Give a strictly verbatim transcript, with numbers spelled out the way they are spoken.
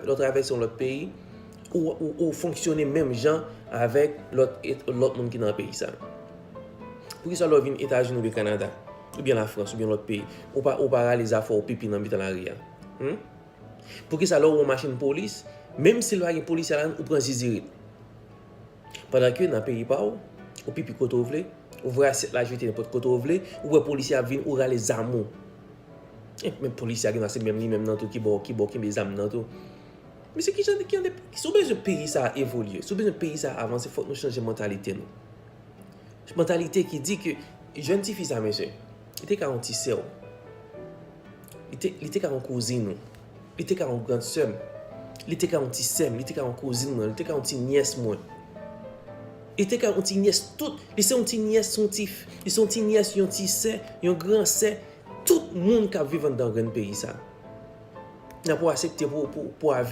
lè w travèse yon lòt peyi, ou, ou, ou fonksyone menm jan avèk lòt, lòt moun ki nan peyi sa. Poukisa lè w vin Etazini oubyen Kanada, oubyen Lafrans, oubyen lòt peyi, ou pa, ou pa rale zafè w pipi nan mitan lari a? Hmm? Poukisa lè w wè yon machin polis, menm si l pa gen polisye ladan l, ou pran zizirit? Pandan ke nan peyi pa w, ou pipi kote w vle, ou voye asyèt la jete nenpòt kote w vle, ou wè polisye ap vin, ou rale zam ou. E menm polisye a gen dwa se menm li menm nan tou ki ba w, ki ba w kenbe zam nan tou. Mesye, ki jan de, ki jan de, si w bezwen peyi sa a evolye, si w bezwen peyi sa a avanse, fòk nou chanje mantalite nou. Mantalite ki di ke jèn tifi sa, mesye, li te ka yon ti sè w. Li te, li te ka yon kouzin ou. Li te ka yon grand sè m. Li te ka yon ti sè m. Li te ka yon kouzin mwen. Li te ka yon ti nyès mwen. Li te ka yon ti nyès tout. Li se yon ti nyès, yon ti, li se yon ti nyès, yon ti sè, yon gran sè. Tout moun k ap viv anndan grenn peyi sa. N ap aksepte pou, pou, pou avi